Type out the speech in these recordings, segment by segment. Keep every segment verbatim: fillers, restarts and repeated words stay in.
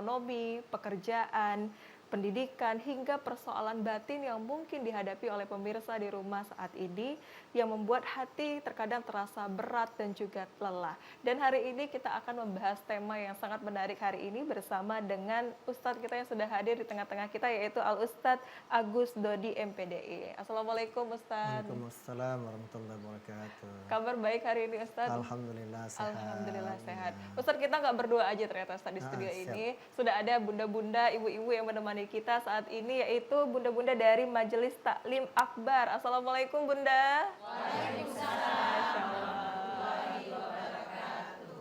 ekonomi, pekerjaan, pendidikan, hingga persoalan batin yang mungkin dihadapi oleh pemirsa di rumah saat ini yang membuat hati terkadang terasa berat dan juga lelah. Dan hari ini kita akan membahas tema yang sangat menarik hari ini bersama dengan Ustadz kita yang sudah hadir di tengah-tengah kita, yaitu Al Ustadz Agus Dodi, M P D I. Assalamualaikum, Ustadz. Waalaikumsalam warahmatullahi wabarakatuh. Kabar baik hari ini, Ustadz? Alhamdulillah, sehat. Alhamdulillah, sehat. Ya. Ustadz, kita nggak berdua aja ternyata, Ustadz, di Ah, studio siap. ini. Sudah ada bunda-bunda, ibu-ibu yang menemani kita saat ini, yaitu bunda-bunda dari Majelis Taklim Akbar. Assalamualaikum, Bunda. Waalaikumsalam. Masya Allah.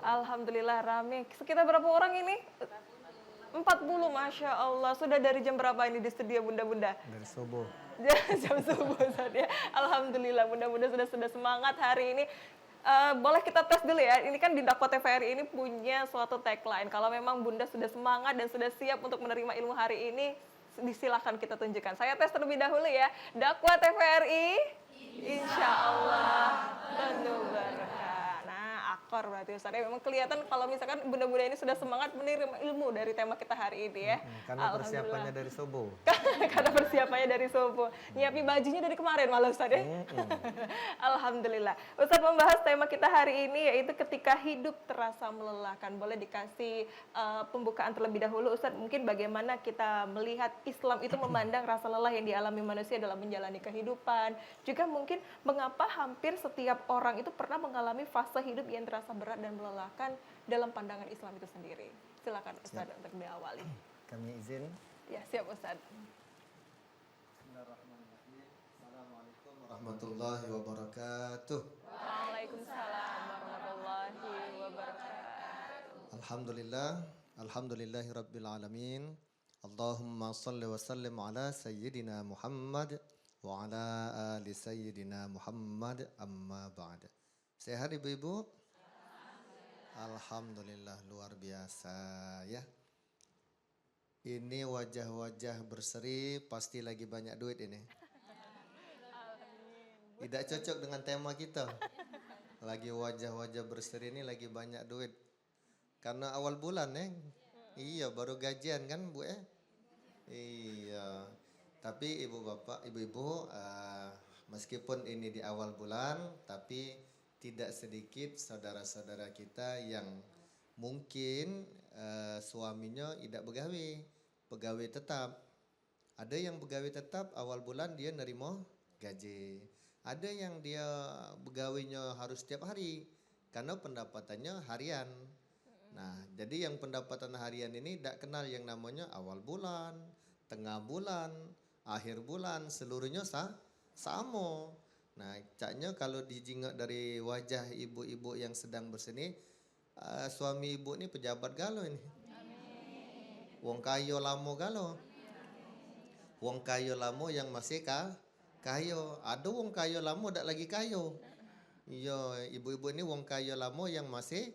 Alhamdulillah, rame. Sekitar berapa orang ini? Empat puluh, Masya Allah. Sudah dari jam berapa ini di studio, bunda-bunda? Dari subuh. Jam subuh saja. Alhamdulillah, bunda-bunda sudah, sudah semangat hari ini. Eh, boleh kita tes dulu ya. Ini kan di Dakwah T V R I ini punya suatu tagline. Kalau memang bunda sudah semangat dan sudah siap untuk menerima ilmu hari ini, disilahkan kita tunjukkan. Saya tes terlebih dahulu ya. Dakwah T V R I, insya Allah penuh berkah. Nah, akor berarti, Ustaz, ya. Memang kelihatan kalau misalkan bunda-bunda ini sudah semangat menerima ilmu dari tema kita hari ini ya. Mm-mm, karena Alhamdulillah. Persiapannya dari subuh. Karena persiapannya dari subuh. Nyiapin bajunya dari kemarin malah, Ustaz, ya. Mm-mm. Alhamdulillah. Ustaz membahas tema kita hari ini, yaitu ketika hidup terasa melelahkan. Boleh dikasih, eh, pembukaan terlebih dahulu, Ustaz, mungkin bagaimana kita melihat Islam itu memandang rasa lelah yang dialami manusia dalam menjalani kehidupan. Juga mungkin mengapa hampir setiap orang itu pernah mengalami fase hidup yang terasa berat dan melelahkan dalam pandangan Islam itu sendiri. Silakan, Ustaz, Siap. Untuk diawali. Kami izin. Ya, siap, Ustaz. Bismillahirrahmanirrahim. Assalamualaikum warahmatullahi wabarakatuh. Waalaikumsalam warahmatullahi wabarakatuh. Alhamdulillah, alhamdulillahirabbil alamin. Allahumma salli wa sallim ala sayyidina Muhammad wa ala ali sayyidina Muhammad, amma ba'd. Sehat, ibu-ibu? Alhamdulillah, luar biasa ya. Ini wajah-wajah berseri, pasti lagi banyak duit ini. Tidak cocok dengan tema kita. Lagi wajah-wajah berseri ini lagi banyak duit. Karena awal bulan, Neng. Iya, baru gajian kan, Bu, eh? Iya. Tapi ibu bapak, ibu-ibu, eh, meskipun ini di awal bulan, tapi tidak sedikit saudara-saudara kita yang mungkin, eh, suaminya idak begawe, pegawai tetap. Ada yang begawe tetap, awal bulan dia nerima gaji. Ada yang dia begawenya harus tiap hari, karena pendapatannya harian. Nah, jadi yang pendapatan harian ini dak kenal yang namanya awal bulan, tengah bulan, akhir bulan, seluruhnya sa-, samo. Nah, caknya kalau dijingok dari wajah ibu-ibu yang sedang berseni, ah, suami ibu ni pejabat galo ini. Wong kayo lamo galo. Wong kayo lamo yang masih ka-, kayo. Ado wong kayo lamo dak lagi kayo. Iyo, ibu-ibu ni wong kayo lamo yang masih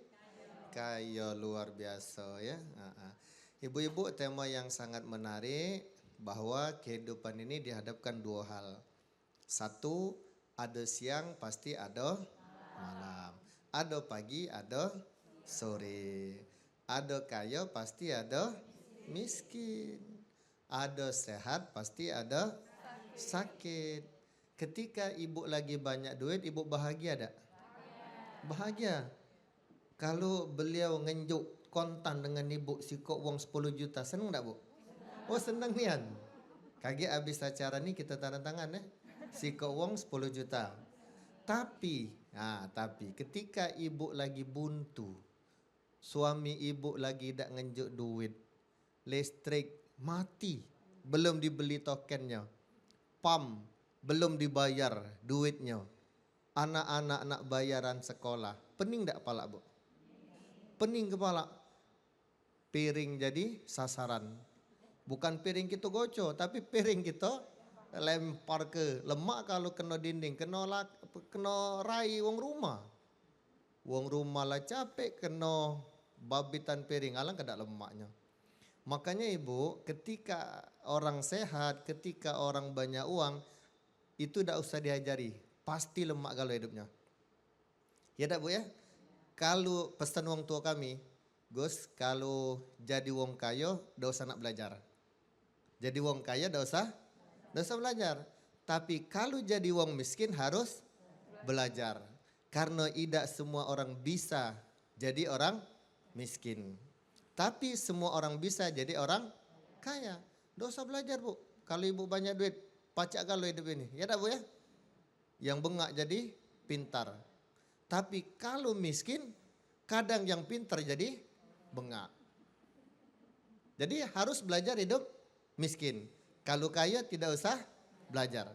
kayo, luar biaso ya. Ha, ha. Ibu-ibu, tema yang sangat menarik bahwa kehidupan ini dihadapkan dua hal. Satu, ado siang pasti ado malam. Ado pagi ado sore. Ado kayo pasti ado miskin. Ado sehat pasti ado sakit. Ketika ibu lagi banyak duit, ibu bahagia dak? Bahagia. Kalu beliau ngenjuk kontan dengan ibu sikok wong sepuluh juta, seneng dak, Bu? Oh, seneng nian. Kagek abis acara ni kita tanda tangan, eh. Sikok wong sepuluh juta. Tapi, ha, tapi ketika ibu lagi buntu, suami ibu lagi dak ngenjuk duit, listrik mati, belum dibeli tokennyo, pam belum dibayar duitnyo, anak-anak nak bayaran sekolah, pening dak palak, Bu? Pening kepalak. Piring jadi sasaran. Bukan piring kito goco, tapi piring kito lempar ke lemak, kalu keno dinding, keno lak-, keno rai wong rumah. Wong rumah la capek keno babitan piring, alangkah dak lemaknyo. Makanya, Ibu, ketika orang sehat, ketika orang banyak uang, itu dak usah diajari, pasti lemak galo hidupnyo. Ya dak, Bu, ya? Kalu pesan wong tuo kami, Gus, kalu jadi wong kayo, dak usah nak belajar. Jadi wong kayo dak usah, dak usah belajar. Tapi kalu jadi wong miskin harus belajar. Karno idak semua orang bisa jadi orang miskin. Tapi semua orang bisa jadi orang kaya. Dak usah belajar, Bu. Kalu ibu banyak duit, pacak galo idup ini. Ya dak, Bu, ya? Yang bengak jadi pintar. Tapi kalu miskin, kadang yang pintar jadi bengak. Jadi harus belajar hidup miskin. Kalu kayo tidak usah belajar.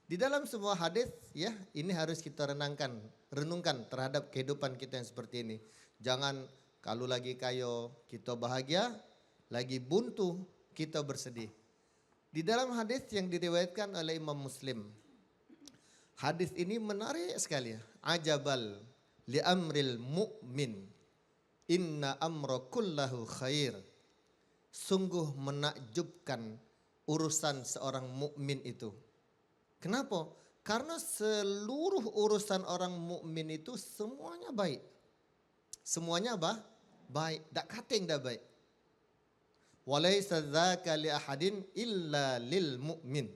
Di dalam sebuah hadis, ya, ini harus kita renangkan, renungkan terhadap kehidupan kita yang seperti ini. Jangan kalu lagi kayo kita bahagia, lagi buntu kita bersedih. Di dalam hadis yang diriwayatkan oleh Imam Muslim, hadis ini menarik sekali. Ajabal li amril mu'min, inna amra kullahu khair. Sungguh menakjubkan urusan seorang mukmin itu. Kenapa? Karena seluruh urusan orang mukmin itu semuanya baik. Semuanya apa? Baik. Dak kating dak baik. Walaisa dzaka li ahadin illa lil mu'min.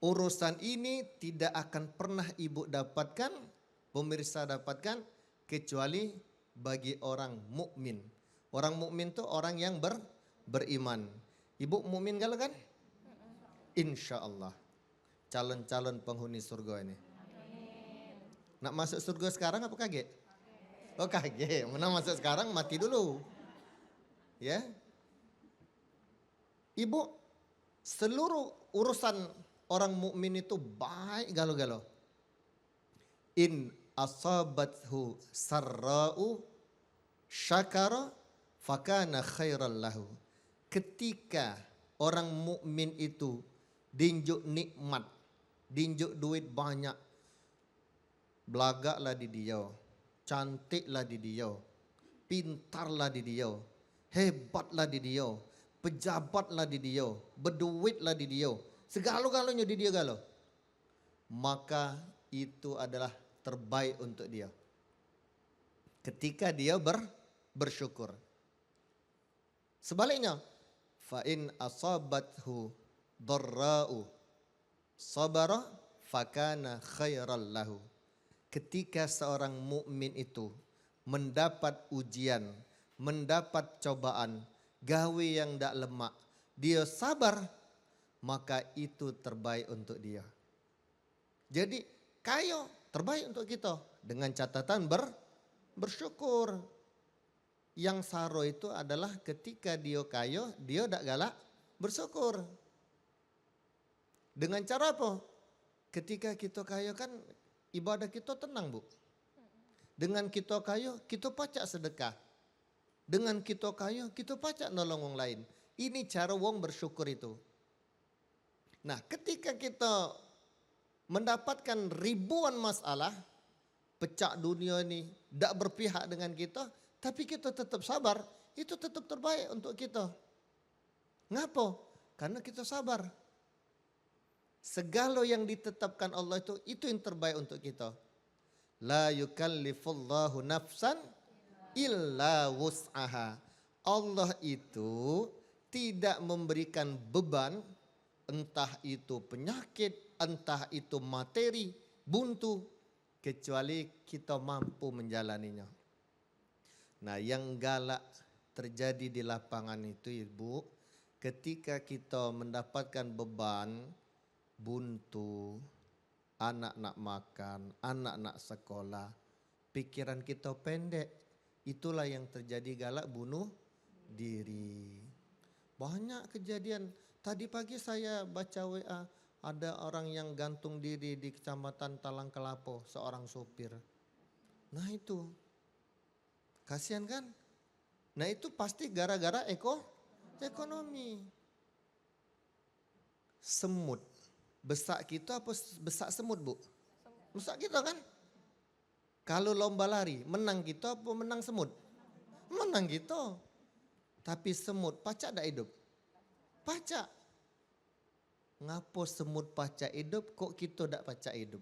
Urusan ini tidak akan pernah ibu dapatkan, pemirsa dapatkan, kecuali bagi orang mukmin. Orang mukmin tu orang yang ber, beriman. Ibu mukmin galo kan? Insya Allah. Calon-calon penghuni surga ini. Nak masuk surga sekarang apa kagek? Oh, kagek. Mana masuk sekarang, mati dulu. Ya. Ibu, seluruh urusan orang mukmin itu baik galo-galo. In asabathu sarra'u syakara fakana khairal lahu. Ketika orang mukmin itu dinjuk nikmat, dinjuk duit banyak, belagak lah di dia, cantik lah di dia, pintar lah di dia, hebat lah di dia, pejabat lah di dia, beduit lah di dia, segalo-galonyo di dia galo. Maka itu adalah terbaik untuk dia. Ketika dia ber, bersyukur. Sebaliknya, fa in asabathu dharra'u sabara fakana khairal lahu. Ketika seorang mukmin itu mendapat ujian, mendapat cobaan, gawe yang dak lemak, dia sabar, maka itu terbaik untuk dia. Jadi, kayo terbaik untuk kita dengan catatan ber, bersyukur. Yang saro itu adalah ketika dio kayo, dio dak galak bersyukur. Dengan cara apa? Ketika kita kayo kan ibadah kita tenang, Bu. Dengan kita kayo, kita pacak sedekah. Dengan kita kayo, kita pacak nolong wong lain. Ini cara wong bersyukur itu. Nah, ketika kita mendapatkan ribuan masalah, pecak dunia ini dak berpihak dengan kita, tapi kita tetap sabar, itu tetap terbaik untuk kita. Ngapo? Karena kita sabar. Segalo yang ditetapkan Allah itu, itu yang terbaik untuk kita. La yukallifullahu nafsan illa wus'aha. Allah itu tidak memberikan beban, entah itu penyakit, entah itu materi, buntu, kecuali kita mampu menjalaninya. Nah, yang galak terjadi di lapangan itu, Ibu, ketika kita mendapatkan beban, buntu, anak nak makan, anak nak sekolah, pikiran kita pendek, itulah yang terjadi galak bunuh diri. Banyak kejadian. Tadi pagi saya baca W A, ada orang yang gantung diri di Kecamatan Talang Kelapo, seorang sopir. Nah, itu. Kasihan kan? Nah, itu pasti gara-gara eko, ekonomi. Semut. Besak kita apa s-, besak semut, Bu? Besak kita kan? Kalau lomba lari, menang kita apa menang semut? Menang kita. Tapi semut pacak dak hidup? Pacak. Ngapo semut pacak hidup, kok kita dak pacak hidup?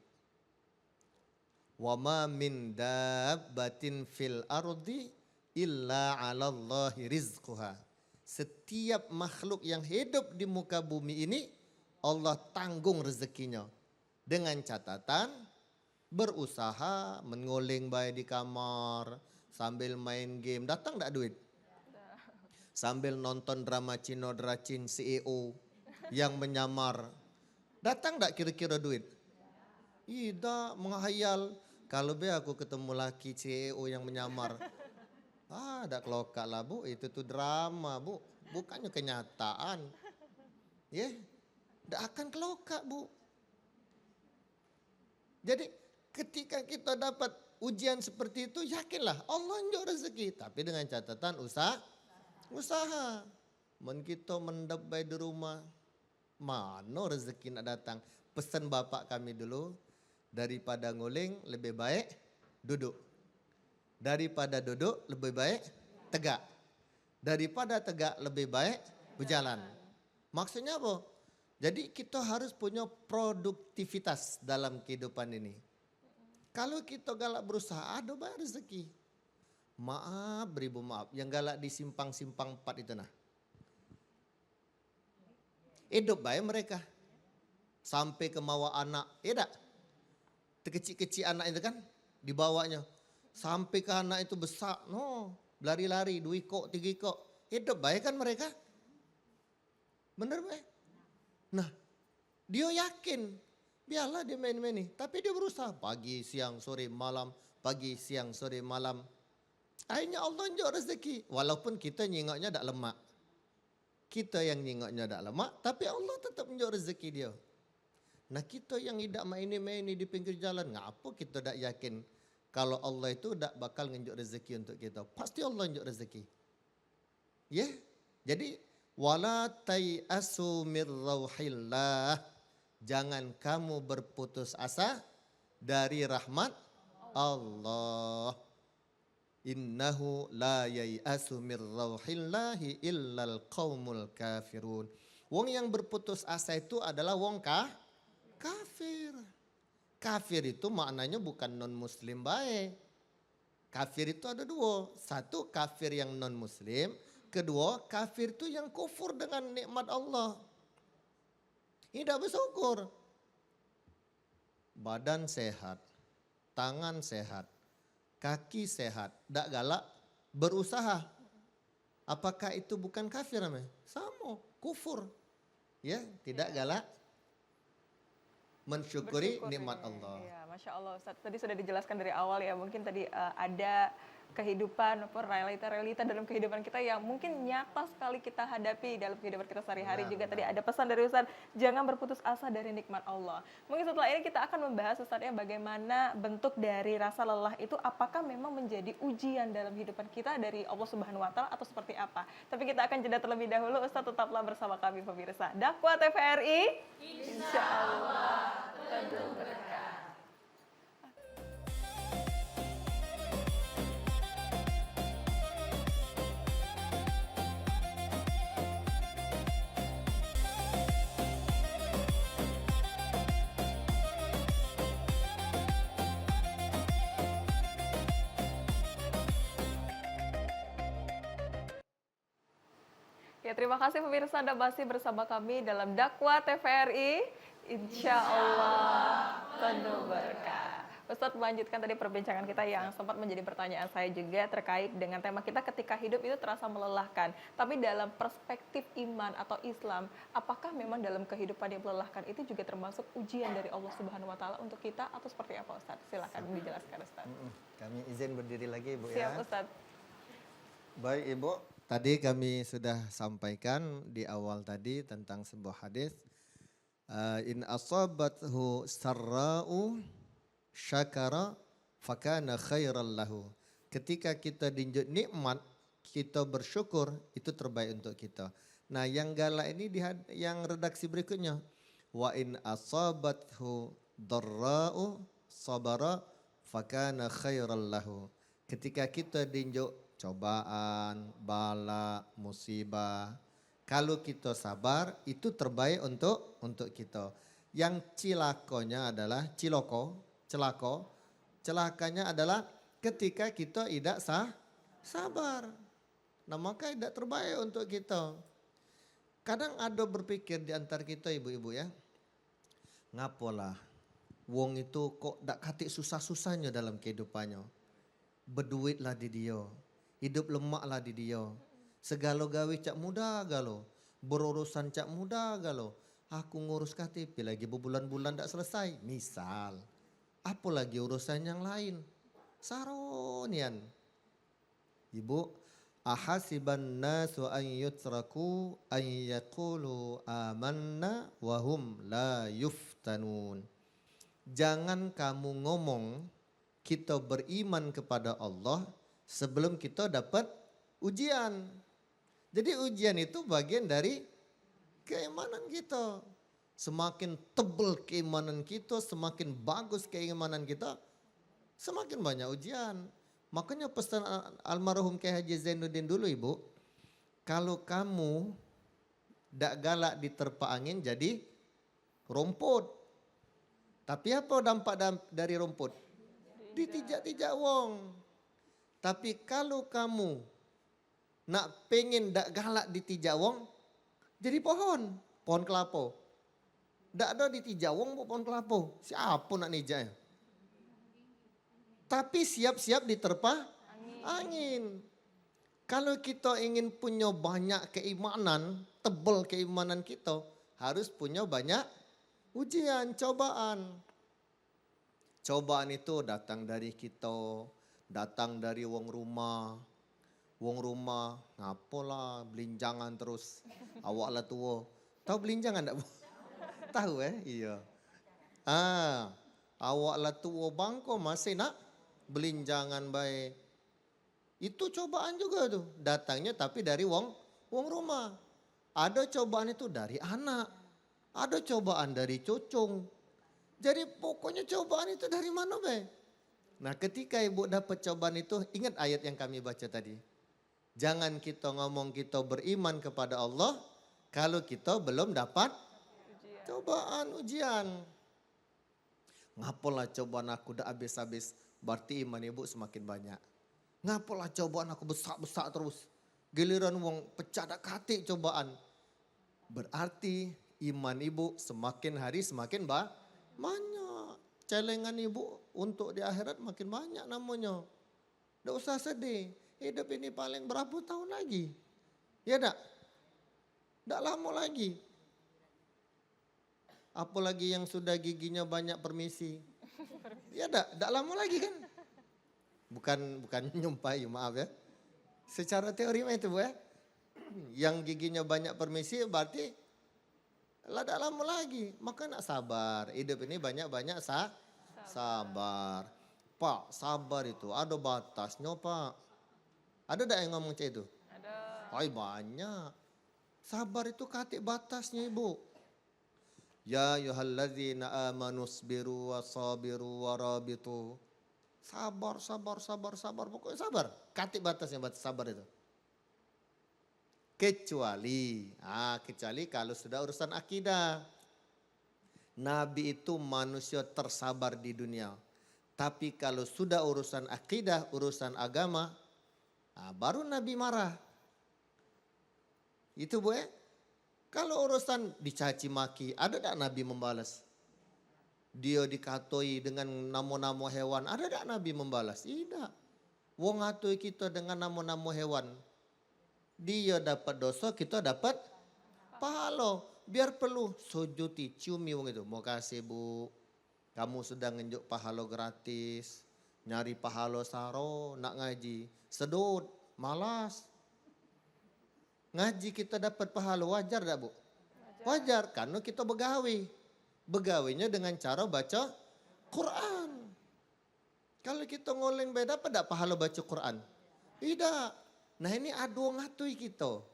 Wa ma min dabbatin fil ardi illa 'alallahi rizquha. Setiap makhluk yang hidup di muka bumi ini, Allah tanggung rezekinya. Dengan catatan, berusaha menguling bae di kamar, sambil main game, datang dak duit? Sambil nonton drama Cino, dracin C E O yang menyamar, datang dak kira-kira duit? Idak, menghayal. Kalau be aku ketemu laki C E O yang menyamar, ah, dak kelokak lah, Bu. Itu tu drama, Bu. Bukannya kenyataan. Ye, dak akan kelokak, Bu. Jadi, ketika kita dapat ujian seperti itu, yakinlah Allah njuk rezeki, tapi dengan catatan usaha. Usaha. Men kita mendep bae di rumah, mano rezeki nak datang? Pesan bapak kami dulu, daripada nguling lebih baik duduk. Daripada duduk lebih baik tegak. Daripada tegak lebih baik bejalan. Maksudnya apa? Jadi kita harus punya produktivitas dalam kehidupan ini. Kalau kita galak berusaha, ada bae rezeki. Maaf, beribu maaf, yang galak di simpang-simpang empat itu nah. Hidup bae mereka. Sampai ke mawa anak, ya dak? Tekecik-kecik anak itu kan, dibawanya. Sampai ke anak itu besar, no, belari-lari, dua ikok, tiga ikok. Hidup bae kan mereka. Bener bae. Nah, dia yakin, biarlah dia main-main ni. Tapi dia berusaha, pagi, siang, sore, malam, pagi, siang, sore, malam. Akhirnya Allah njuk rezeki. Walaupun kita nyingoknya dak lemak. Kita yang nyingoknya dak lemak, tapi Allah tetap njuk rezeki dia. Nah, kita yang idak maini-maini di pinggir jalan, ngapa kita dak yakin kalau Allah itu dak bakal ngenjuk rezeki untuk kita? Pasti Allah njuk rezeki. Ya? Jadi, wala tai'asu mir rauhillah. Jangan kamu berputus asa dari rahmat Allah. Innahu la yai'asu mir rauhillahi illal qaumul kafirun. Wong yang berputus asa itu adalah wong ka-, kafir. Kafir itu maknanya bukan non muslim bae. Kafir itu ada dua. Satu kafir yang non muslim, kedua kafir itu yang kufur dengan nikmat Allah. Tidak bersyukur. Badan sehat, tangan sehat, kaki sehat, dak galak berusaha. Apakah itu bukan kafir namanya? Sama, kufur. Ya, tidak galak mensyukuri nikmat Allah. Ya, Masya Allah Ustaz. Tadi sudah dijelaskan dari awal ya, mungkin tadi eh, ada kehidupan apa realita-realita dalam kehidupan kita yang mungkin nyata sekali kita hadapi dalam kehidupan kita sehari-hari. Juga tadi ada pesan dari Ustaz, jangan berputus asa dari nikmat Allah. Mungkin setelah ini kita akan membahas Ustaz ya, bagaimana bentuk dari rasa lelah itu, apakah memang menjadi ujian dalam kehidupan kita dari Allah Subhanahu wa taala atau seperti apa. Tapi kita akan jeda terlebih dahulu, Ustaz, tetaplah bersama kami pemirsa. Dakwah T V R I, insya Allah penuh berkah. Ya, terima kasih pemirsa, Anda masih bersama kami dalam Dakwah T V R I. Insya Allah penuh berkah. Ustadz melanjutkan tadi perbincangan kita yang sempat menjadi pertanyaan saya juga terkait dengan tema kita, ketika hidup itu terasa melelahkan. Tapi dalam perspektif iman atau Islam, apakah memang dalam kehidupan yang melelahkan itu juga termasuk ujian dari Allah Subhanahu wa taala untuk kita atau seperti apa, Ustadz? Silakan dijelaskan, Ustadz. Mm-mm. Kami izin berdiri lagi, Bu, ya. Siap, Ustadz. Baik, Ibu. Tadi kami sudah sampaikan di awal tadi tentang sebuah hadis, eh, "In asabathu sarra'u syakara fakana khairal lahu." Ketika kita dinjuk nikmat, kita bersyukur, itu terbaik untuk kita. Nah, yang galak ini di had-, yang redaksi berikutnya, "Wa in asabathu darra'u sabara fakana khairal lahu." Ketika kita dinjuk cobaan, bala, musibah, kalau kita sabar, itu terbaik untuk untuk kita. Yang cilakonya adalah ciloko, celako, celakanya adalah ketika kita idak sa-, Sabar. Nah, maka dak terbaik untuk kita. Kadang ada berpikir di antar kita ibu-ibu ya, ngapolah wong itu kok dak katik susah-susahnyo dalam kehidupannyo. Beduitlah di dio, hidup lemaklah di dio. Segalo gawe cak mudah galo, berurusan cak mudah galo. Aku ngurus K T P lagi bebulan-bulan dak selesai, misal. Apolagi urusan yang lain. Saro nian. Ibu, ahasiban nasu an yutraku an yaqulu amanna wa hum la yuftanun. Jangan kamu ngomong kita beriman kepada Allah sebelum kita dapat ujian. Jadi ujian itu bagian dari keimanan kita. Semakin tebal keimanan kita, semakin bagus keimanan kita, semakin banyak ujian. Makanya pesan al- almarhum Kiai Haji Zainuddin dulu, Ibu, kalau kamu dak galak diterpa angin jadi rumput. Tapi apa dampak dam- dari rumput? Ditijak-tijak wong. Tapi kalau kamu nak pengen dak galak ditijak wong, jadi pohon, pohon kelapo. Dak ada ditijak wong, bu, pohon kelapo. Siapo nak nijaknyo? Tapi siap-siap diterpa angin. Kalau kita ingin punya banyak keimanan, tebal keimanan kita, harus punya banyak ujian, cobaan. Cobaan itu datang dari kita, datang dari wong rumah. Wong rumah, ngapolah belinjangan terus. Awak lah tuo. Tahu belinjangan dak, Bu? Tahu, eh? Iya. Ah, awak lah tuo bangko masih nak belinjangan bae. Itu cobaan juga tu. Datangnya tapi dari wong wong rumah. Ada cobaan itu dari anak. Ada cobaan dari cucung. Jadi pokoknya cobaan itu dari mana be? Nah, ketika ibu dapat cobaan itu, ingat ayat yang kami baca tadi. Jangan kita ngomong kita beriman kepada Allah kalau kita belum dapat cobaan, ujian. Ngapolah cobaan aku dak habis-habis, berarti iman ibu semakin banyak. Ngapolah cobaan aku besak-besak terus, giliran wong pecah dak katik cobaan, berarti iman ibu semakin hari semakin ba- banyak. Celengan ibu untuk di akhirat makin banyak namonyo. Dak usah sedih, hidup ini paling berapa tahun lagi? Ya dak? Dak lamo lagi. Apolagi yang sudah giginya banyak permisi. Ya dak, dak lamo lagi kan? Bukan bukan nyumpahi, maaf ya. Secara teori mah itu, Bu, ya. Yang giginya banyak permisi berarti lah dak lamo lagi. Maka nak sabar. Hidup ini banyak-banyak sa sabar. Pak, sabar itu ada batasnya, Pak. Ada dak yang ngomong cak itu? Ada. Hai, banyak. Sabar itu katik batasnya, Ibu. Ya ayyuhalladzina amanu sbiru wa sabiru wa rabitu. Sabar, sabar, sabar, sabar. Pokoknya sabar. Katik batasnya batas sabar itu. Kecuali, ah, kecuali kalau sudah urusan akidah. Nabi itu manusia tersabar di dunia. Tapi kalau sudah urusan akidah, urusan agama, ah, baru Nabi marah. Itu, Bu, eh. Kalau urusan dicaci maki, ada dak Nabi membalas? Dia dikatoi dengan namo-namo hewan, ada dak Nabi membalas? Idak. Wong ngatoi kita dengan namo-namo hewan, dia dapat dosa, kita dapat pahalo. Biar perlu sujuti, ciumi wong itu. Makasih, Bu. Kamu sudah ngenjuk pahalo gratis, nyari pahalo saro nak ngaji, sedot, malas. Ngaji kita dapat pahalo, wajar dak, Bu? Wajar, karena kita begawe. Begawenyo dengan cara baca Quran. Kalau kita ngoleng bae, dapat dak pahalo baca Quran? Idak. Nah, ini ado ngatui kita.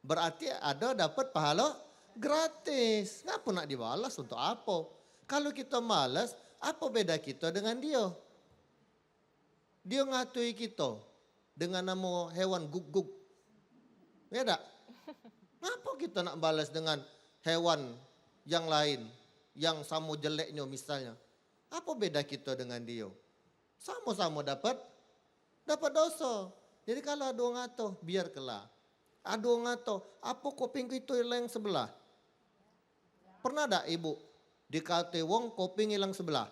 Berarti ada dapat pahalo gratis. Ngapo nak dibalas, untuk apo? Kalau kita malas, apo beda kita dengan dia? Dia ngatui kita dengan namo hewan guk-guk. Ya dak? Ngapo kita nak balas dengan hewan yang lain, yang samo jeleknyo misalnya? Apo beda kita dengan dia? Samo-samo dapat, dapat dosa. Jadi kalu ado wong ngato, biarkanlah. Ado wong ngato, "Apo koping kito ilang sebelah?" Pernah dak ibu dikate wong koping ilang sebelah?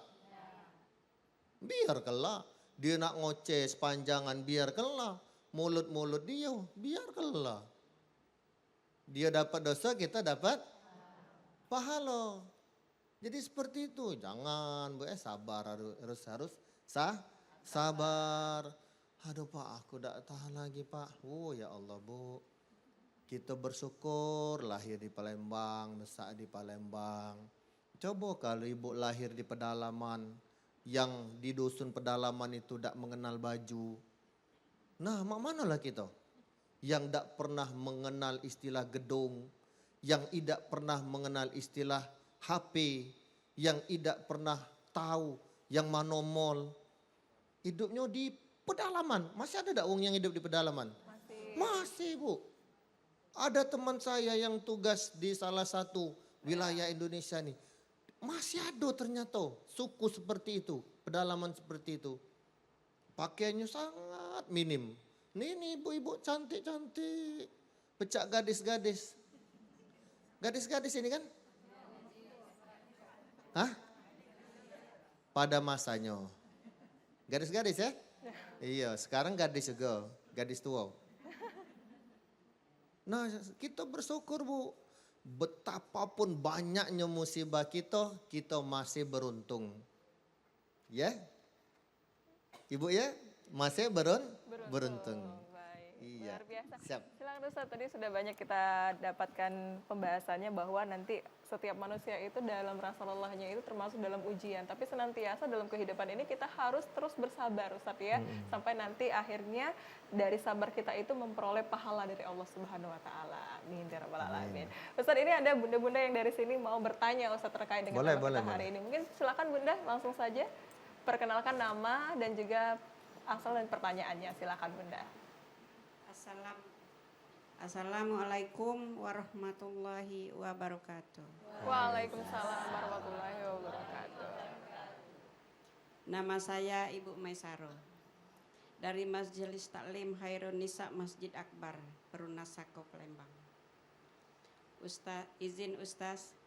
Biarkanlah. Dio nak ngoceh sepanjangan, biarkanlah. Mulut-mulut dio, biarkanlah. Dio dapat dosa, kita dapat pahalo. Jadi seperti itu. Jangan, Bu, eh, sabar, harus, harus, harus sa-, sabar. "Aduh, Pak, aku dak tahan lagi, Pak." Oh, ya Allah, Bu. Kita bersyukur lahir di Palembang, besar di Palembang. Coba kalau ibu lahir di pedalaman, yang di dusun pedalaman itu dak mengenal baju. Nah, mak manolah kita? Yang dak pernah mengenal istilah gedung, yang idak pernah mengenal istilah H P, yang idak pernah tahu yang mano mall. Hidupnyo di pedalaman. Masih ada dak wong yang hidup di pedalaman? Masih. Masih, Bu. Ada teman saya yang tugas di salah satu wilayah Indonesia ni. Masih ada ternyata suku seperti itu, pedalaman seperti itu. Pakaiannya sangat minim. Ini, ini ibu-ibu cantik-cantik. Pecak gadis-gadis. Gadis-gadis ini kan? Hah? Pada masanya. Gadis-gadis ya? Iya, sekarang gadis juga, gadis tua. Nah, kita bersyukur, Bu. Betapapun banyaknya musibah kita, kita masih beruntung. Ya? Ibu ya? Masih berun-, beruntung. Beruntung. Baik. Iya. Luar biasa. Siap. Silakan Ustaz, tadi sudah banyak kita dapatkan pembahasannya bahwa nanti setiap manusia itu dalam rasa lelahnya itu termasuk dalam ujian. Tapi senantiasa dalam kehidupan ini kita harus terus bersabar, Ustaz, ya. Mm-mm. Sampai nanti akhirnya dari sabar kita itu memperoleh pahala dari Allah Subhanahu wa Taala. Amin ya rabbal alamin. Amin. Ustaz, ini ada bunda-bunda yang dari sini mau bertanya, Ustaz, terkait dengan tema kita hari ini. Boleh, boleh, boleh. Mungkin silakan Bunda, langsung saja perkenalkan nama dan juga asal dan pertanyaannya. Silakan, Bunda. Assalam-, Assalamualaikum warahmatullahi wabarakatuh. Waalaikumsalam warahmatullahi wabarakatuh. Nama saya Ibu Maisaro dari Majelis Taklim Khairun Nisa Masjid Akbar, Perumnas Sako, Palembang. Ustaz, izin Ustaz,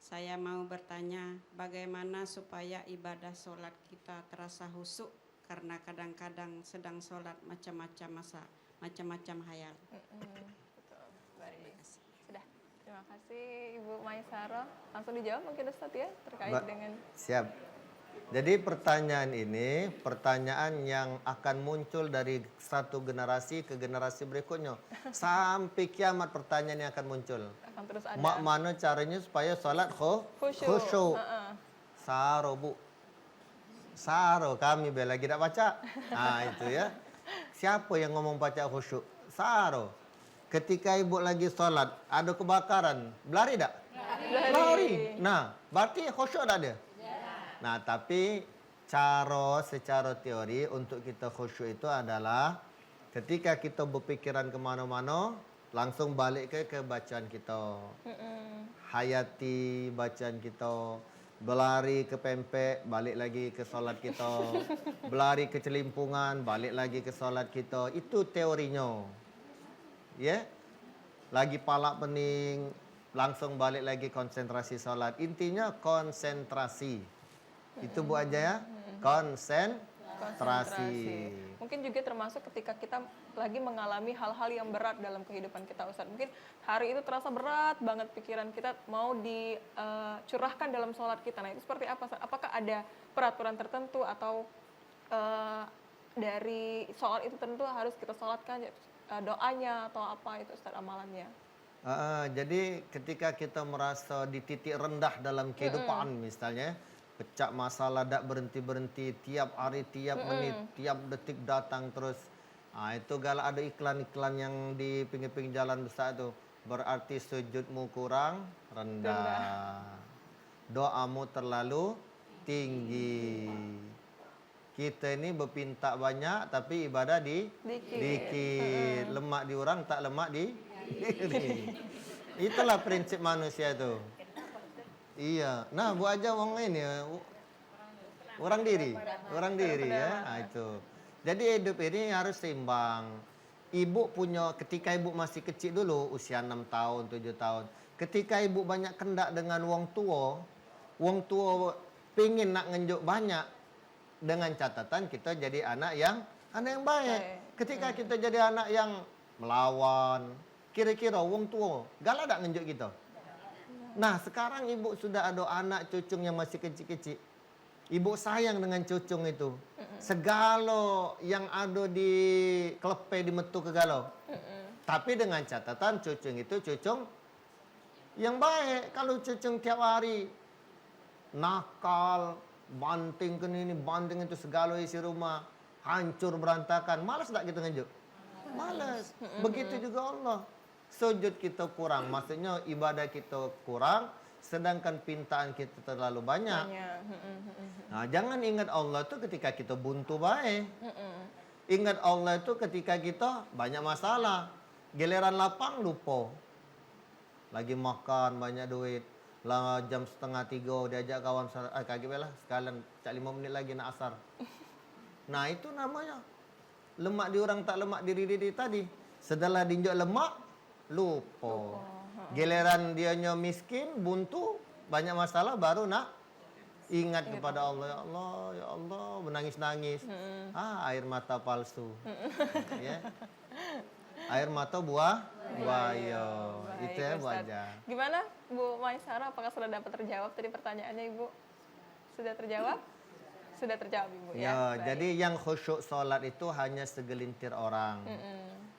saya mau bertanya, bagaimana supaya ibadah sholat kita terasa khusyuk karena kadang-kadang sedang sholat macam-macam masa, macam-macam hayal. Mm-mm, betul. Baik. Terima kasih. Sudah. Terima kasih Ibu Maisaro. Langsung dijawab mungkin Ustaz ya, terkait Ba-, dengan siap. Jadi pertanyaan ini, pertanyaan yang akan muncul dari satu generasi ke generasi berikutnya. Sampai kiamat pertanyaan yang akan muncul. Akan terus ada. Mak mano caranya supaya sholat khu-, Khusyuk. Khusyuk? Heeh. Saro, Bu. Saro kami be lagi dak pacak. Ah, itu ya. Siapa yang ngomong pacak khusyuk? Saro. Ketika ibu lagi sholat, ada kebakaran, belari dak? Belari. Belari. Nah, berarti khusyuk dak ada? Nah, tapi caro, secara teori untuk kita khusyuk itu adalah ketika kita berpikiran ke mano-mano, langsung balik ke, ke bacaan kita. Mm-mm. Hayati bacaan kita. Belari ke pempek, balik lagi ke sholat kita. Belari ke celimpungan, balik lagi ke sholat kita. Itu teorinya. Ya? Lagi palak pening, langsung balik lagi konsentrasi sholat. Intinya konsentrasi. Itu, Bu, aja ya. Mm-mm. Konsentrasi. Konsentrasi. Mungkin juga termasuk ketika kita lagi mengalami hal-hal yang berat dalam kehidupan kita, Ustaz. Mungkin hari itu terasa berat banget pikiran kita mau di, eh, curahkan dalam sholat kita. Nah, itu seperti apa, Ustaz? Apakah ada peraturan tertentu atau, eh, dari sholat itu tentu harus kita sholatkan, eh, doanya atau apa itu, Ustaz, amalannya? Heeh, jadi ketika kita merasa di titik rendah dalam kehidupan, misalnya, pecak masalah dak berhenti-berhenti, tiap hari, tiap menit, tiap detik datang terus. Ah, itu galak ada iklan-iklan yang di pinggir-pinggir jalan besar tu. Berarti sujudmu kurang rendah. Rendah. Doamu terlalu tinggi. Kita ini bepintak banyak, tapi ibadah di-, dikit. Dikit. Heeh. Lemak di orang, tak lemak di diri. Itulah prinsip manusia tu. Iya. Nah, buat aja wong ini, orang diri. Orang diri, ya. Ah, itu. Jadi, hidup ini harus seimbang. Ibu punyo, ketika ibu masih kecik dulu, usia enam tahun, tujuh tahun, ketika ibu banyak kendak dengan wong tuo, wong tuo pingin nak ngenjuk banyak, dengan catatan kito jadi anak yang, anak yang baik. Baik. Ketika kito jadi anak yang melawan, kiro-kiro wong tuo galak dak ngenjuk kito? Nah, sekarang ibu sudah ado anak cucung yang masih kecik-kecik. Ibu sayang dengan cucung itu. Segalo yang ado di kelepe, di metu ke galo. Tapi dengan catatan cucung itu cucung yang baik. Kalau cucung tiap hari nakal, banting ke ini, banting itu, segalo isi rumah, hancur berantakan, males dak kito ngenjuk? Males. Begitu juga Allah. Sujud kito kurang, maksudnyo ibadah kito kurang, sedangkan pintaan kito terlalu banyak. Banyak. Nah, jangan ingat Allah tu ketika kito buntu bae. Ingat Allah tu ketika kito banyak masalah. Giliran lapang, lupo. Lagi makan, banyak duit. Lah jam setengah tigo diajak kawan, sa-, "Ah, kagek bae lah, sekalian cak limo menit lagi nak asar." Nah, itu namonyo lemak di urang, tak lemak diri diri tadi. Setelah diinjak lemak, lupo. Lupo, heeh. Giliran dionyo miskin, buntu, banyak masalah, baru nak ingat kepada Allah, "Ya Allah, ya Allah," menangis-nangis. Ah, air mata palsu. Ya. Air mata buah buaya. Baik, itu ya, Bu Ustaz. Aja. Gimana, Bu Maisarah? Apakah sudah dapat terjawab tadi pertanyaannya, Ibu? Sudah terjawab? Sudah terjawab, Ibu, ya? Ya, baik. Jadi yang khusyuk salat itu hanya segelintir orang.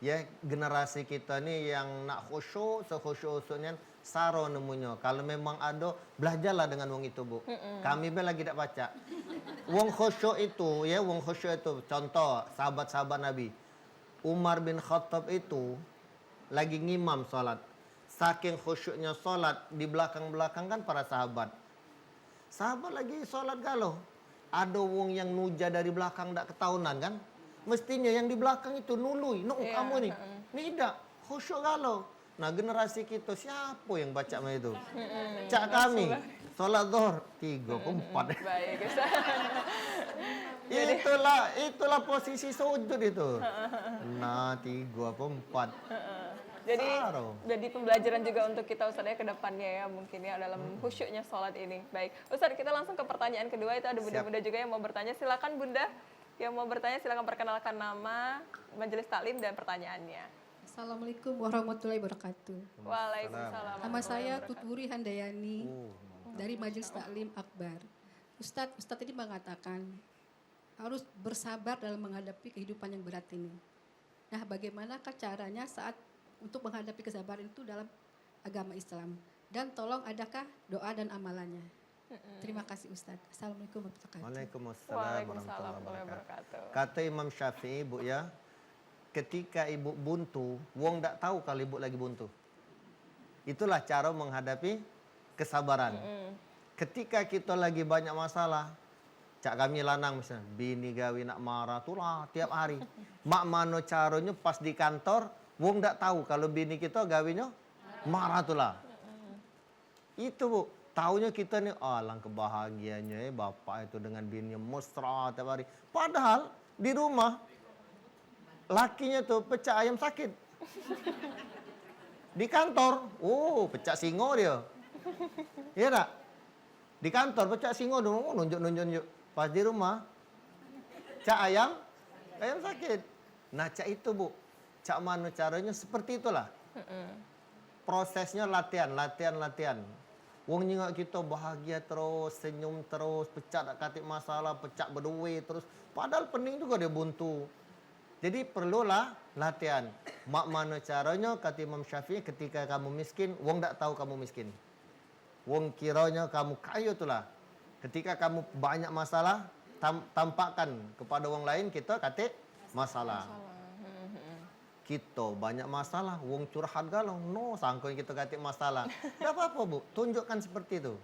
Ya, generasi kita ni yang nak khusyuk, sekhusyuk-khusyuknya, saro nemunyo. Kalau memang ado, belajarlah dengan wong itu, Bu. Kami be lagi dak pacak. Wong khusyuk itu, ya, wong khusyuk itu, contoh, sahabat-sahabat Nabi. Umar bin Khattab itu lagi ngimam salat. Saking khusyuknyo salat, di belakang-belakang kan para sahabat. Sahabat lagi salat galo. Ado wong yang nuja dari belakang dak ketahunan kan? Mestinyo yang di belakang itu nului, "No, kamu ni." Ni idak, khusyuk galo. Nah, generasi kito siapo yang pacak macam itu? Cak kami, salat Zuhur, tigo apo empat. Baik, Ustaz. Itulah, itulah posisi sujud itu. Nah, tigo apo empat. Jadi, jadi pembelajaran juga untuk kita, Ustaz, ya, ke depannya, ya, mungkin, ya, dalam khusyuknya salat ini. Baik, Ustaz, kita langsung ke pertanyaan kedua. Itu ada bunda-bunda juga yang mau bertanya. Silakan, Bunda. Yang mau bertanya, silakan perkenalkan nama, majelis taklim, dan pertanyaannya. Assalamualaikum warahmatullahi wabarakatuh. Waalaikumsalam. Nama saya Tuturi Handayani dari Majelis Taklim Akbar. Ustadz, Ustadz tadi mengatakan harus bersabar dalam menghadapi kehidupan yang berat ini. Nah, bagaimanakah caranya saat untuk menghadapi kesabaran itu dalam agama Islam? Dan tolong, adakah doa dan amalannya? Terima kasih, Ustadz. Assalamualaikum warahmatullahi wabarakatuh. Waalaikumsalam warahmatullahi wabarakatuh. Kata Imam Syafi'i, Bu, ya, ketika ibu buntu, wong dak tahu kalau ibu lagi buntu. Itulah cara menghadapi kesabaran. Ketika kita lagi banyak masalah, cak kami lanang misalnya, bini gawe nak marah tu lah tiap hari. Mak mano caronyo pas di kantor, wong dak tahu kalau bini kita gawenyo marah tu lah. Itu, Bu. Taunyo kito ni, "Alangkah bahagianyo, eh, bapak itu dengan bininyo mesra tiap hari." Padahal di rumah, lakinyo tu pecak ayam sakit. Di kantor, oh, pecak singo dio. Iya dak? Di kantor pecak singo, nunjuk-nunjuk, nunjuk. Pas di rumah, cak ayam, ayam sakit. Nah, cak itu, Bu. Cak mano caronyo, seperti itulah. Prosesnyo latihan, latihan, latihan. Wong nyingok kito bahagia terus, senyum terus, pecak dak katik masalah, pecak beduit terus. Padahal pening jugo dio buntu. Jadi perlulah latihan. Mak mano caronyo, kata Imam Syafi'i, ketika kamu miskin, wong dak tahu kamu miskin. Wong kironyo kamu kayo tulah. Ketika kamu banyak masalah, tam-, tampakkan kepada wong lain kito katik masalah. Masalah. Hmm, hmm. Kito banyak masalah, wong curhat galo, no, sangko kito katik masalah. Dak apo-apo, Bu, tunjukkan seperti itu.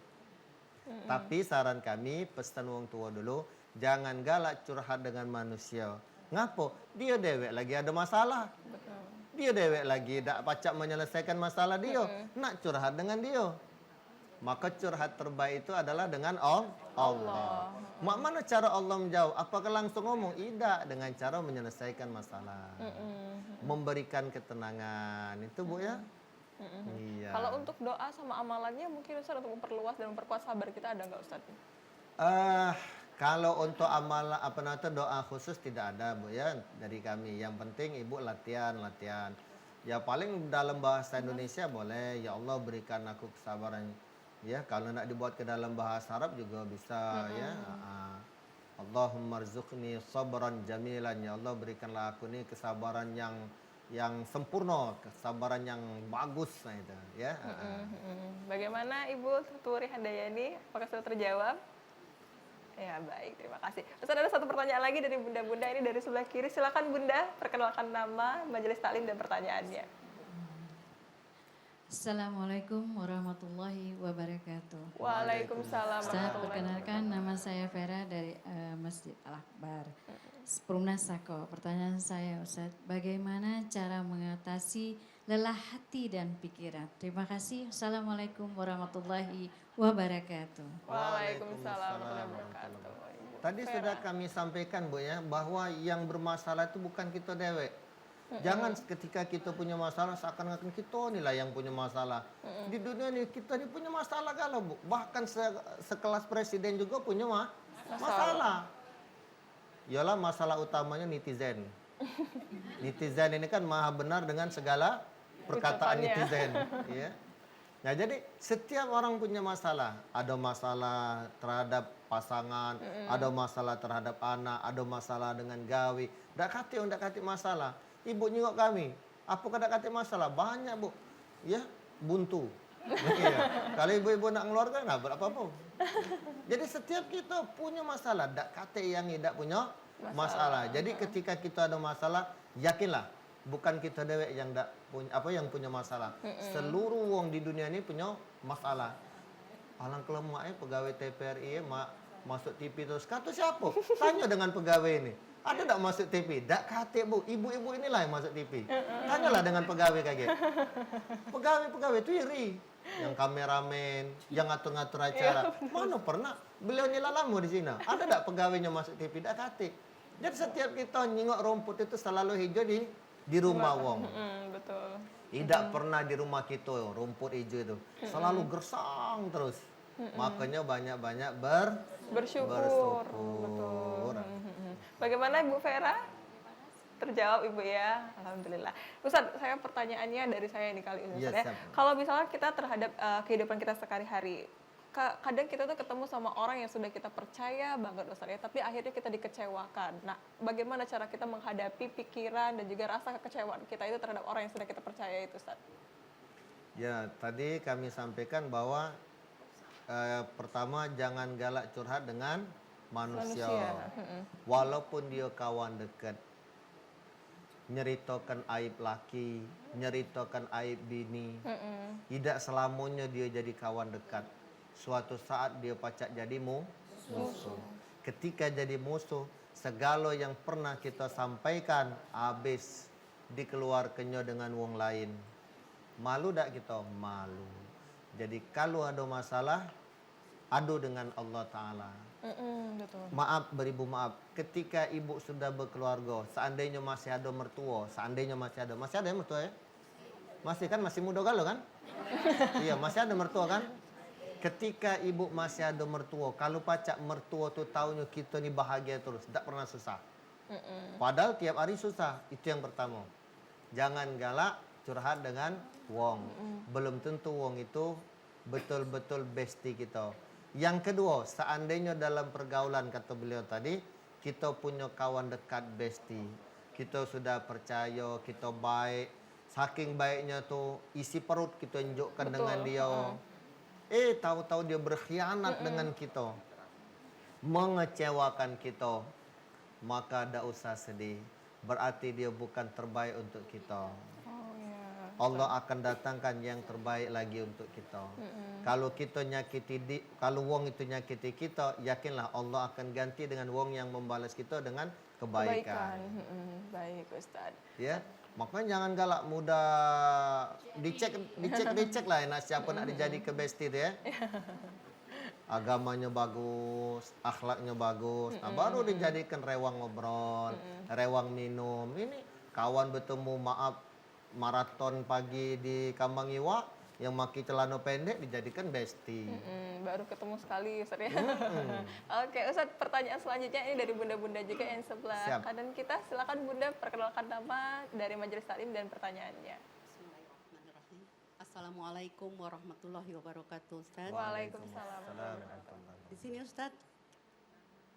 Hmm. Tapi saran kami, pesan wong tuo dulu, jangan galak curhat dengan manusio. Ngapo? Dio dewek lagi ado masalah. Betul. Dio dewek lagi dak pacak menyelesaikan masalah dio. Mm-mm. Nak curhat dengan dio. Maka curhat terbaik itu adalah dengan Al-, Allah. Mak mana cara Allah menjawab? Apakah langsung ngomong? Idak, dengan cara menyelesaikan masalah. Memberikan ketenangan. Itu, Bu, ya? Iya. Kalau untuk doa sama amalannya mungkin Ustaz untuk memperluas dan memperkuat sabar kita ada nggak, Ustaz? Eh, kalau untuk amal, apa namanya, doa khusus tidak ada, Bu, ya, dari kami. Yang penting Ibu latihan, latihan. Ya, paling dalam bahasa Indonesia boleh, "Ya Allah, berikan aku kesabaran." Ya, kalau nak dibuat ke dalam bahasa Arab juga bisa, ya. Aa. "Allahummarzuqni sabran jamilan." Ya Allah, berikanlah aku ni kesabaran yang, yang sempurna, kesabaran yang bagus, nah itu, ya. Aa. Mm-mm. Bagaimana Ibu Tutu Rihandayani? Apakah sudah terjawab? Ya, baik, terima kasih. Ustaz, ada satu pertanyaan lagi dari Bunda-bunda, ini dari sebelah kiri. Silakan Bunda, perkenalkan nama, majelis taklim dan pertanyaannya. Assalamualaikum warahmatullahi wabarakatuh. Waalaikumsalam. Ustaz, perkenalkan, nama saya Vera dari eh, Masjid Al Akbar, Perumnas Sako. Pertanyaan saya, Ustaz, bagaimana cara mengatasi lelah hati dan pikiran? Terima kasih. Assalamualaikum warahmatullahi wabarakatuh. Waalaikumsalam warahmatullahi wabarakatuh. Tadi sudah kami sampaikan, Bu, ya, bahwa yang bermasalah itu bukan kita dewek. Jangan ketika kita punya masalah, seakan-akan kita ni lah yang punya masalah. Di dunia ni, kita ni punya masalah galo, Bu. Bahkan se-, sekelas presiden juga punya ma-, masalah. Yalah, masalah utamanya netizen. Netizen ini kan maha benar dengan segala perkataan netizen, ya. Nah, jadi setiap orang punya masalah. Ada masalah terhadap pasangan, ada masalah terhadap anak, ada masalah dengan gawe. Dak katik, dak katik masalah. Ibu nyingok kami, apa ke dak katik masalah? Banyak, Bu. Ya, buntu. Iya. Kalau ibu-ibu nak ngeluarkan, nah, berapa pun. Jadi setiap kita punya masalah, dak katik yang idak punya masalah. Jadi ketika kita ada masalah, yakinlah, bukan kita dewek yang dak punya, apa, yang punya masalah. Seluruh wong di dunia ni punya masalah. Alang kelemak, eh, pegawai T V R I, eh, mak, masuk T V terus. Kata siapa? Tanya dengan pegawai ni. Ada dak masuk T V? Dak katik, Bu. Ibu-ibu inilah yang masuk T V. Tanyalah dengan pegawai kagek. Pegawai-pegawai tu iri. Yang kameramen, yang ngatur-ngatur acara. Mana pernah? Beliau ni lah lama di sini. Ada dak pegawainya masuk T V? Dak katik. Jadi setiap kita nyingok rumput itu selalu hijau di, di rumah wong. Mm, betul. Idak pernah di rumah kita rumput hijau itu. Selalu gersang terus. Makanya banyak-banyak ber Bersyukur. Bersyukur. Bagaimana Ibu Vera? Terjawab Ibu ya, alhamdulillah. Ustaz, saya pertanyaannya dari saya nih kali ini, Ustaz, ya. Kalau misalnya kita terhadap eh, kehidupan kita sehari-hari, ka- kadang kita tuh ketemu sama orang yang sudah kita percaya banget, Ustaz, ya, tapi akhirnya kita dikecewakan. Nah, bagaimana cara kita menghadapi pikiran dan juga rasa kekecewaan kita itu terhadap orang yang sudah kita percaya itu, Ustaz? Ya, tadi kami sampaikan bahwa eh, pertama, jangan galak curhat dengan manusia. Walaupun dia kawan dekat, nyeritakan aib laki, nyeritakan aib bini, idak selamanya dia jadi kawan dekat. Suatu saat dia pacak jadi mu, musuh. Ketika jadi musuh, segala yang pernah kita sampaikan habis dikeluarkannya dengan wong lain. Malu dak kita? Malu. Jadi kalau ada masalah, adu dengan Allah Taala. Mm-mm, betul. Maaf, beribu maaf. Ketika ibu sudah berkeluarga, seandainya masih ada mertua, seandainya masih ada, masih ada ya mertua ya? Masih kan, masih muda galo kan? Iya, masih ada mertua kan? Ketika ibu masih ada mertua, kalau pacak mertua tu taunyo kita ni bahagia terus, dak pernah susah. Padahal tiap hari susah, itu yang pertama. Jangan galak curhat dengan wong. Belum tentu wong itu betul-betul bestie kita. Yang kedua, seandainya dalam pergaulan, kata beliau tadi, kita punya kawan dekat, bestie, kita sudah percaya, kita baik, saking baiknya tu, isi perut kita unjukkan dengan dia. Eh, tahu-tahu dia berkhianat dengan kita, mengecewakan kita, maka dak usah sedih. Berarti dia bukan terbaik untuk kita. Oh, ya. Allah akan datangkan yang terbaik lagi untuk kita. Kalau kita nyakiti di, kalau wong itu nyakiti kita, yakinlah Allah akan ganti dengan wong yang membalas kita dengan kebaikan. Mm-mm. Baik, Ustaz. Ya. Makanya jangan galak mudah dicek, dicek, dicek lah enak siapa nak dijadi ke bestie tu ya. Agamanya bagus, akhlaknya bagus, nah baru dijadikan rewang ngobrol, rewang minum. Ini kawan bertemu maaf maraton pagi di Kambang Iwak, yang maki celana pendek dijadikan bestie. Mm-mm, baru ketemu sekali, Ustaz, ya. Mm-mm. Oke, Ustaz, pertanyaan selanjutnya ini dari bunda-bunda juga yang sebelah Siap. kanan kita. Silakan, Bunda, perkenalkan nama, dari majelis taklim, dan pertanyaannya. Bismillahirrahmanirrahim. Assalamualaikum warahmatullahi wabarakatuh, Ustaz. Waalaikumsalam warahmatullahi wabarakatuh. Di sini, Ustaz,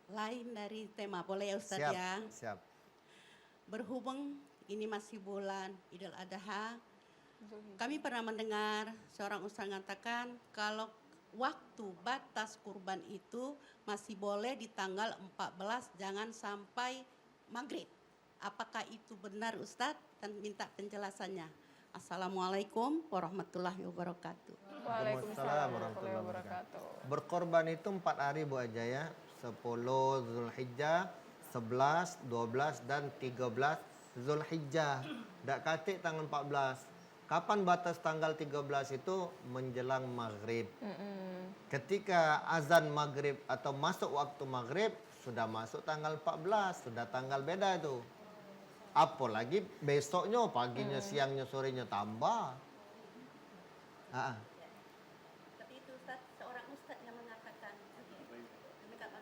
lain dari tema, boleh ya, Ustaz, Siap, ya? siap. Berhubung ini masih bulan Idul Adha, Zulhijjah. Kami pernah mendengar seorang ustaz mengatakan kalau waktu batas kurban itu masih boleh di tanggal empat belas, jangan sampai maghrib. Apakah itu benar, Ustaz? Dan minta penjelasannya. Assalamualaikum warahmatullahi wabarakatuh. Waalaikumsalam warahmatullahi wabarakatuh. Berkorban itu empat hari, Bu Haja, ya. Sepuluh Zulhijjah, sebelas, dua belas, dan tiga belas Zulhijjah. Dak katik tanggal empat belas. Kapan batas tanggal tiga belas itu? Menjelang maghrib. Mm-mm. Ketika azan maghrib atau masuk waktu maghrib, sudah masuk tanggal empat belas, sudah tanggal beda itu. Apalagi besoknya, paginya, Hmm. siangnya, sorenya tambah. Ah, ah. Tapi itu, Ustaz, seorang ustaz yang mengatakan.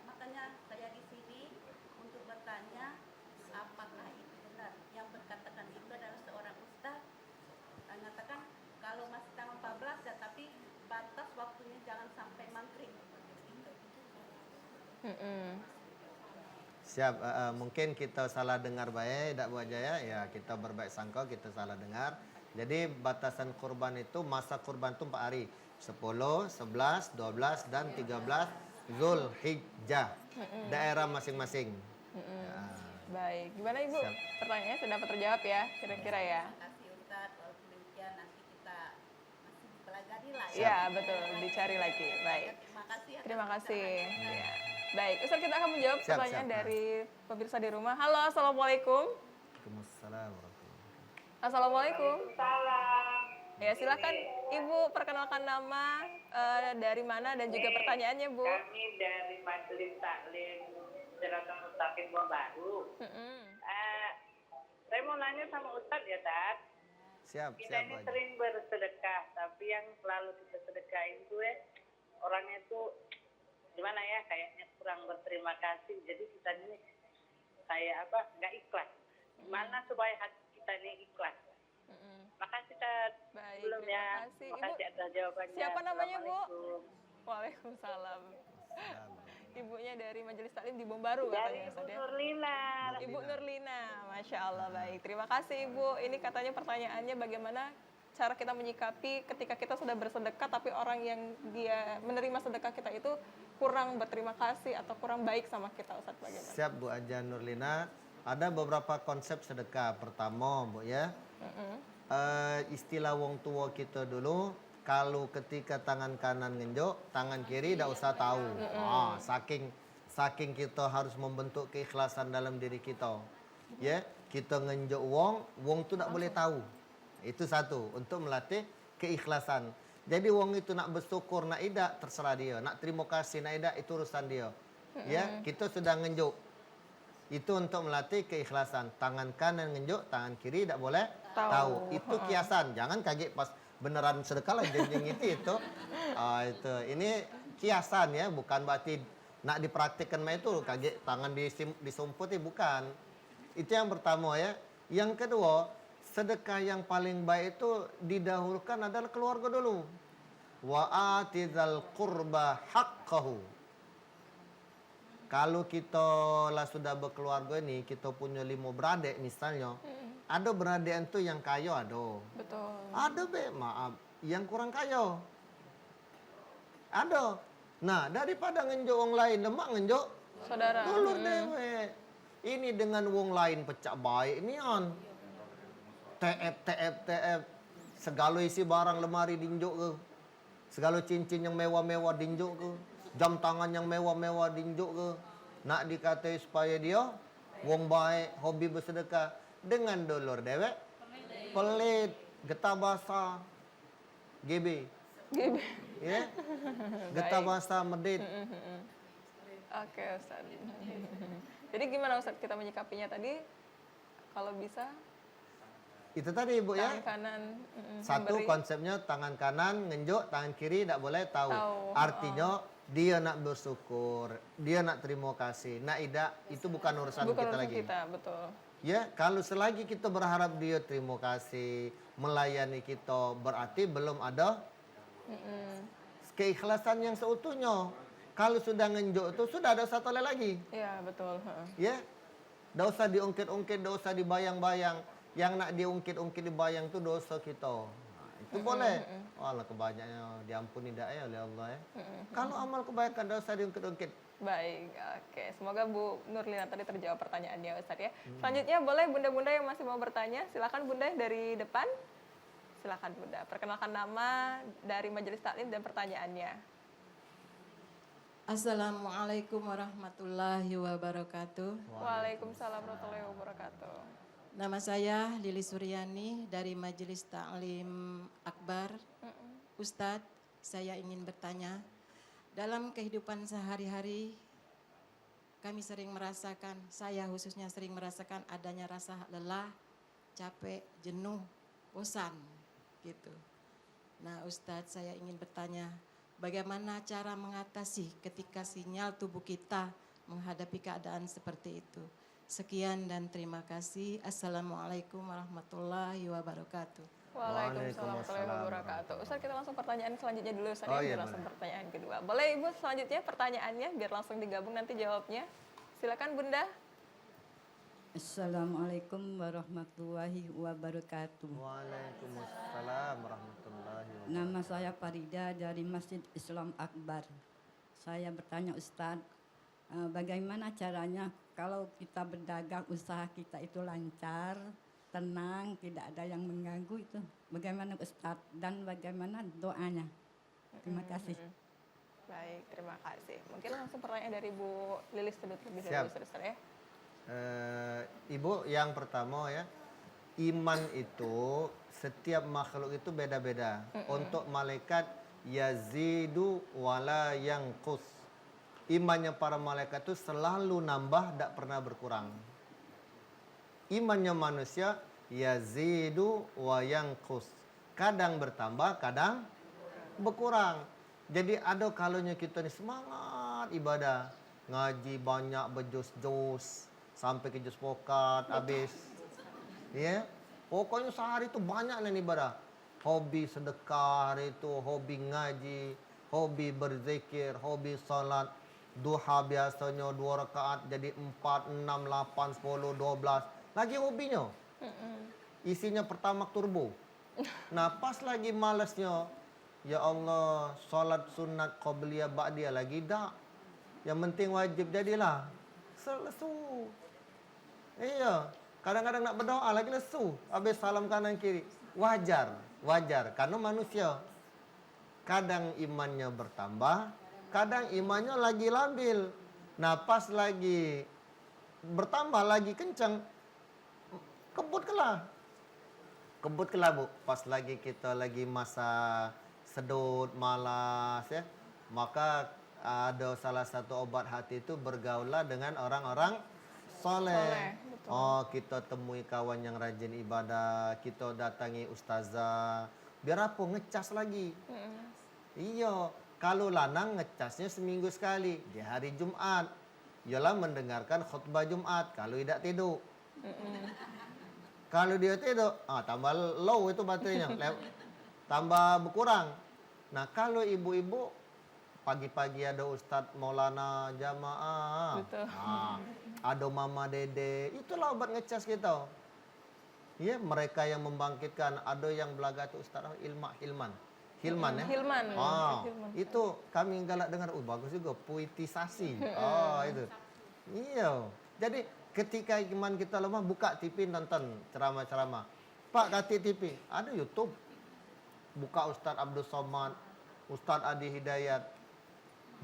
Makanya saya di sini untuk bertanya, apakah itu benar? Yang berkatakan itu adalah seorang ustaz, eh, mengatakan kalau masih tanggal empat belas ya, tapi batas waktunya jangan sampai maghrib. Mm-mm. Siap, eh, eh, mungkin kita salah dengar bae, dak, Bu Haja, ya. Ya, kita berbaik sangka, kita salah dengar. Jadi, batasan kurban itu, masa kurban itu empat hari. Sepuluh, sebelas, dua belas, dan tiga belas Zulhijjah. Mm-mm. Daerah masing-masing. Mm-mm. Ya. Baik, gimana, Ibu? Siap. Pertanyaannya sudah dapat terjawab, ya, kira-kira, ya? Terima kasih, Ustaz. Walaupun demikian, nanti kita masih pelajari lah, ya. Iya, betul, dicari lagi. Baik. Terima kasih atas Terima kasih. pencerahannya, Ustaz. Iya. Baik, Ustaz, kita akan menjawab Siap, pertanyaan siap. dari pemirsa di rumah. Halo, assalamualaikum. Waalaikumsalam warahmatullahi wabarakatuh. Assalamualaikum. Waalaikumsalam. Ya, silakan Ibu perkenalkan nama, eh, dari mana dan juga Ini pertanyaannya, Bu. Kami dari Majelis Taklim Siratal Mustaqim Baru. Mm-mm. Eh, saya mau nanya sama Ustaz ya, Tad. Siap, Kita siap, ini Bu Haji. sering bersedekah, tapi yang selalu kita sedekahin tuh, eh, orangnya tuh gimana ya, kayaknya kurang berterima kasih. Jadi kita ini kayak apa, nggak ikhlas. Gimana supaya hati kita ini ikhlas? Mm-mm. Makasih, Tad. Baik, Belum terima ya. kasih. Ibu, Makasih atas jawabannya. siapa namanya, Bu? Assalamualaikum. Waalaikumsalam. Salam. Ibunya dari Majelis Taklim di Bombaru Dari katanya, Ibu Ustaz, ya? Nurlina. Ibu Nurlina, Masya Allah, baik. Terima kasih, Ibu. Ini katanya pertanyaannya bagaimana cara kita menyikapi ketika kita sudah bersedekah, tapi orang yang dia menerima sedekah kita itu kurang berterima kasih atau kurang baik sama kita, Ustaz, bagaimana? Siap, Bu Haja Nurlina. Ada beberapa konsep sedekah. Pertama, Bu, ya, Mm-mm. eh, istilah wong tua kita dulu, kalau ketika tangan kanan ngenjuk, tangan kiri dak usah tahu. Mm-mm. Ah, saking, saking kita harus membentuk keikhlasan dalam diri kita. Ya, kita ngenjuk wong, wong tu dak boleh Langsung. tahu. Itu satu, untuk melatih keikhlasan. Jadi wong itu nak bersyukur, nak idak, terserah dia. Nak terima kasih, nak idak, itu urusan dia. Ya, Mm-mm. kita sudah ngenjuk. Itu untuk melatih keikhlasan. Tangan kanan ngenjuk, tangan kiri dak boleh Tahu. tahu. Itu Ha. kiasan. Jangan kagek pas beneran sedekah lah jeng-jeng itu, itu. Ah, itu. Ini kiasan ya, bukan berarti nak dipraktikkan mak itu, kagek tangan disim-, disumputi, bukan. Itu yang pertama ya. Yang kedua, sedekah yang paling baik itu didahulukan adalah keluarga dulu. Wa ati dzal qurba haqqahu. Kalau kita lah sudah berkeluarga ni, kita punya lima beradik misalnya, Mm-mm. ada beradik tu yang kaya ada. Betul. Ada be, maaf, yang kurang kaya. Ada. Nah, daripada ngenjuk wong lain, lemak ngenjuk Saudara. dulur Mm-mm. dewek. Ini dengan wong lain pecak baik nian. T F, T F, T F. Segalo isi barang lemari dinjuk ke. Segalo cincin yang mewah-mewah dinjuk ke. Jam tangan yang mewah-mewah dinjuk ke. Nak dikatai supaya dia wong baik, hobi bersedekah. Dengan dulur dewek, Pelit, getah basa, G B. G B. Ya? Getah Baik. basa, medit. Mm-mm, mm-mm. Oke, Ustaz. Jadi gimana Ustaz kita menyikapinya tadi? Kalau bisa Itu tadi, Ibu, ya. tangan kanan mm-mm, Satu memberi. konsepnya tangan kanan ngenjuk, tangan kiri tidak boleh tahu. Tahu, Artinya dia nak bersyukur, dia nak terima kasih, nak idak itu bukan urusan Bukan kita urusan lagi. kita, betul. Ya, kalau selagi kita berharap dia terima kasih, melayani kita, berarti belum ada Mm-mm. keikhlasan yang seutuhnya. Kalau sudah ngenjuk tu sudah tidak usah toleh lagi. Ya, betul. Heeh. Ya. Tidak usah diungkit-ungkit, tidak usah dibayang-bayang. Yang nak diungkit-ungkit, dibayang tu dosa kita. Nah, itu boleh. Alah, kebanyaknya diampuni dak ya oleh Allah ya. Kalau amal kebaikan tidak usah diungkit-ungkit. Baik, oke. Semoga Bu Nurlina tadi terjawab pertanyaannya, Ustaz ya. Selanjutnya boleh bunda-bunda yang masih mau bertanya, silakan bunda dari depan. Silakan bunda, perkenalkan nama, dari majelis taklim dan pertanyaannya. Assalamualaikum warahmatullahi wabarakatuh. Waalaikumsalam warahmatullahi wabarakatuh. Nama saya Lili Suryani dari Majelis Taklim Akbar. Ustadz, saya ingin bertanya, dalam kehidupan sehari-hari kami sering merasakan, saya khususnya sering merasakan adanya rasa lelah, capek, jenuh, bosan gitu. Nah, Ustadz, saya ingin bertanya, bagaimana cara mengatasi ketika sinyal tubuh kita menghadapi keadaan seperti itu? Sekian dan terima kasih. Assalamualaikum warahmatullahi wabarakatuh. Waalaikumsalam warahmatullahi wabarakatuh. Ustaz, kita langsung pertanyaan selanjutnya dulu, Ustaz. Oh, ya, biar langsung pertanyaan kedua. Boleh Ibu selanjutnya pertanyaannya, biar langsung digabung nanti jawabnya. Silakan Bunda. Assalamualaikum warahmatullahi wabarakatuh. Waalaikumsalam warahmatullahi wabarakatuh. Nama saya Farida dari Masjid Islam Akbar. Saya bertanya Ustadz, eh, bagaimana caranya kalau kita berdagang, usaha kita itu lancar, tenang, tidak ada yang mengganggu itu? Bagaimana Ustadz dan bagaimana doanya? Terima kasih. Baik, terima kasih. Mungkin langsung pertanyaan dari Bu Lilis dulu terlebih dahulu, Ustaz ya. Eh, Ibu, yang pertama ya, iman itu setiap makhluk itu beda-beda. Untuk malaikat yazidu wala yanqus. Imannya para malaikat itu selalu nambah, dak pernah berkurang. Imannya manusia yazidu wa yanqus. Kadang bertambah, kadang berkurang. Jadi ada kalanya kita ni semangat ibadah, ngaji banyak bejus-jus sampai ke jus pokat habis. Ya. Pokoknya sehari tu banyak nian ibadah. Hobi sedekah hari tu, hobi ngaji, hobi berzikir, hobi salat. Duha biasanya dua rakaat jadi empat, enam, lapan, sepuluh, dua belas. Lagi hobinyo. Isinyo Pertamax turbo. Nah, pas lagi malesnyo, ya Allah, salat sunat qabliyah ba'diyah lagi dak. Yang penting wajib jadilah. Selesu. Iyo, kadang-kadang nak bedoa lagi lesu, habis salam kanan kiri. Wajar, wajar, karena manusia. Kadang imannya bertambah, kadang imannya lagi labil. Nah, pas lagi bertambah, lagi kenceng, kebut kelah. Kebut kelah, Bu. Pas lagi kita lagi masa sedut, malas, ya. Maka ada salah satu obat hati itu bergaullah dengan orang-orang soleh. Oh, kita temui kawan yang rajin ibadah, kita datangi ustazah. Biar apa? Ngecas lagi. Iyo, kalau lanang ngecasnya seminggu sekali, di hari Jumat. Ialah mendengarkan khutbah Jumat, kalau idak tiduk. Kalau dia tiduk, ah, tambah low itu baterainya, tambah berkurang. Nah, kalau ibu-ibu, pagi-pagi ada Ustadz Maulana jamaah, ah, ada Mama Dede, itulah obat ngecas kita. Ya, mereka yang membangkitkan, ada yang belaga tu Ustadz apa? Ilmak Hilman. Hilman, ya? Hilman. Ah, itu kami galak dengar, oh, bagus juga, puitisasi. Ah, itu. Iyo. Jadi, ketika iman kita lemah, buka T V, nonton ceramah-ceramah. Pak, katik T V, ada YouTube. Buka Ustadz Abdul Somad, Ustadz Adi Hidayat.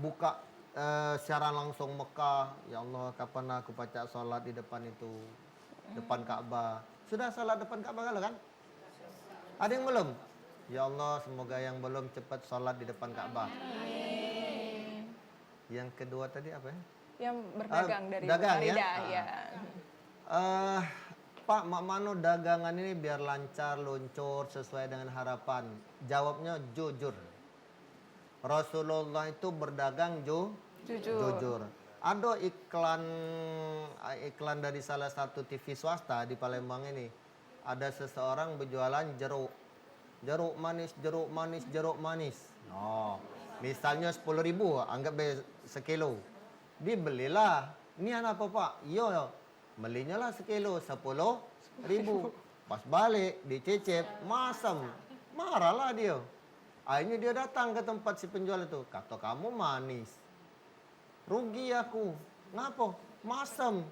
Buka, eh, siaran langsung Mekah. Ya Allah, kapan aku pacak salat di depan itu? Depan Ka'bah. Sudah salat depan Ka'bah galo, kan? Ada yang belum? Ya Allah, semoga yang belum cepat sholat di depan Ka'bah. Yang kedua tadi apa ya? Yang berdagang Ah, dari dagang, ya? Farida, Ah. Ya. Eh, Pak, mak mano dagangan ini biar lancar, luncur, sesuai dengan harapan? Jawabnya jujur. Rasulullah itu berdagang ju Jujur. jujur. Ada iklan iklan dari salah satu T V swasta di Palembang ini. Ada seseorang berjualan jeruk. Jeruk manis, jeruk manis, jeruk manis. Oh, misalnya sepuluh ribu, anggap be sekilo. Dibelilah. Nian apa, Pak? Iyo, melinyo lah sekilo, sepuluh ribu. Pas balik, dicicip, masem. Marahlah dia. Akhirnya dia datang ke tempat si penjual itu. Kata kamu manis. Rugi aku. Ngapo? Masem.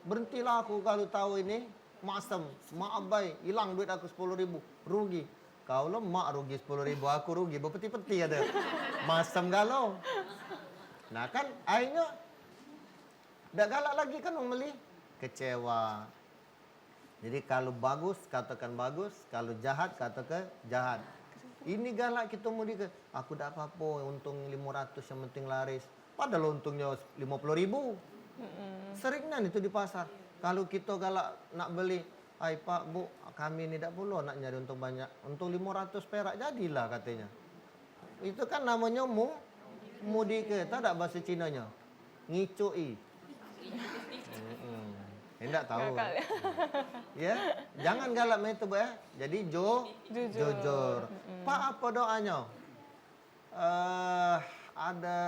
Berhentilah aku kalau tahu ini masem. Mak abai, hilang duit aku sepuluh ribu. Rugi. Kau lo mak rugi sepuluh ribu, aku rugi. Bepeti-peti ada. Masem galo. Nah kan, akhirnya dak galak lagi kan wong meli. Kecewa. Jadi kalau bagus, katakan bagus. Kalau jahat, katakan jahat. Ini galak kita mau ke, aku dak apa-apa, untung lima ratus yang penting laris. Padahal untungnya lima puluh ribu. Sering nian itu di pasar. Kalau kita galak nak beli, ai pak, bu, kami ni dak pulo nak nyari untung banyak. Untung lima ratus perak jadilah katanya. Itu kan namanya mu, mudike. Tahu dak bahasa Cinanya? Ngicuki. Mm-mm. Indak tahu. Ngakak. Ya, jangan galak main itu, Bu, ya. Jadi ju, Jujur. jujur. Pak, apa doanya? Eh, ada